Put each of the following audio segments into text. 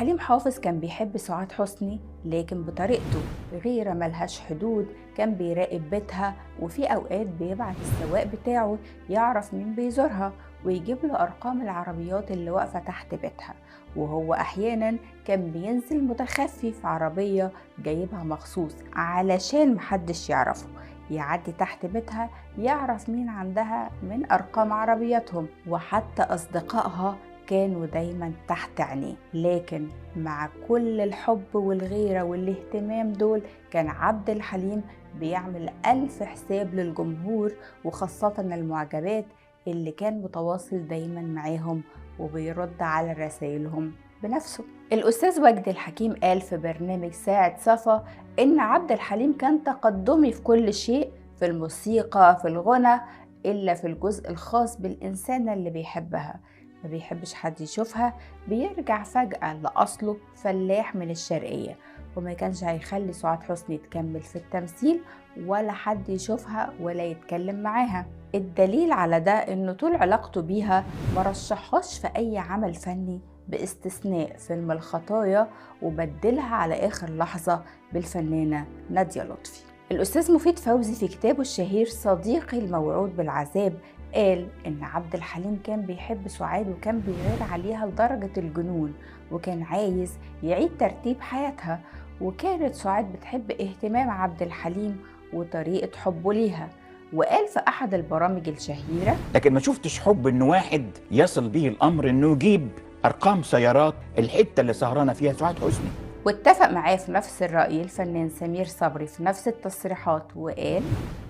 حليم حافظ كان بيحب سعاد حسني لكن بطريقته، غيرة ملهاش حدود. كان بيراقب بيتها، وفي أوقات بيبعت السواق بتاعه يعرف مين بيزورها ويجيب له أرقام العربيات اللي واقفة تحت بيتها، وهو أحيانا كان بينزل متخفي في عربية جايبها مخصوص علشان محدش يعرفه، يعدي تحت بيتها يعرف مين عندها من أرقام عربياتهم، وحتى أصدقائها كانوا دايما تحت عينيه. لكن مع كل الحب والغيرة والاهتمام دول، كان عبد الحليم بيعمل ألف حساب للجمهور، وخاصة المعجبات اللي كان متواصل دايما معاهم وبيرد على رسائلهم بنفسه. الأستاذ وجدي الحكيم قال في برنامج ساعة صفا إن عبد الحليم كان تقدمي في كل شيء، في الموسيقى، في الغنى، إلا في الجزء الخاص بالإنسانة اللي بيحبها، ما بيحبش حد يشوفها. بيرجع فجأة لأصله فلاح من الشرقية، وما كانش هيخلي سعاد حسني تكمل في التمثيل ولا حد يشوفها ولا يتكلم معاها. الدليل على ده إنه طول علاقته بيها ما رشحهاش في أي عمل فني باستثناء فيلم الخطايا، وبدلها على آخر لحظة بالفنانة نادية لطفي. الأستاذ مفيد فوزي في كتابه الشهير صديقي الموعود بالعذاب قال إن عبد الحليم كان بيحب سعاد وكان بيغير عليها لدرجة الجنون، وكان عايز يعيد ترتيب حياتها، وكانت سعاد بتحب اهتمام عبد الحليم وطريقة حبه ليها. وقال في أحد البرامج الشهيرة: لكن ما شفتش حب إن واحد يصل به الأمر إنه يجيب أرقام سيارات الحتة اللي سهرانة فيها سعاد حسني. واتفق معاه في نفس الرأي الفنان سمير صبري في نفس التصريحات، وقال: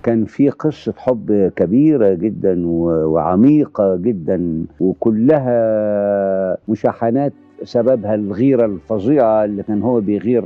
كان في قصة حب كبيرة جدا وعميقة جدا، وكلها مشاحنات سببها الغيرة الفظيعة اللي كان هو بيغير.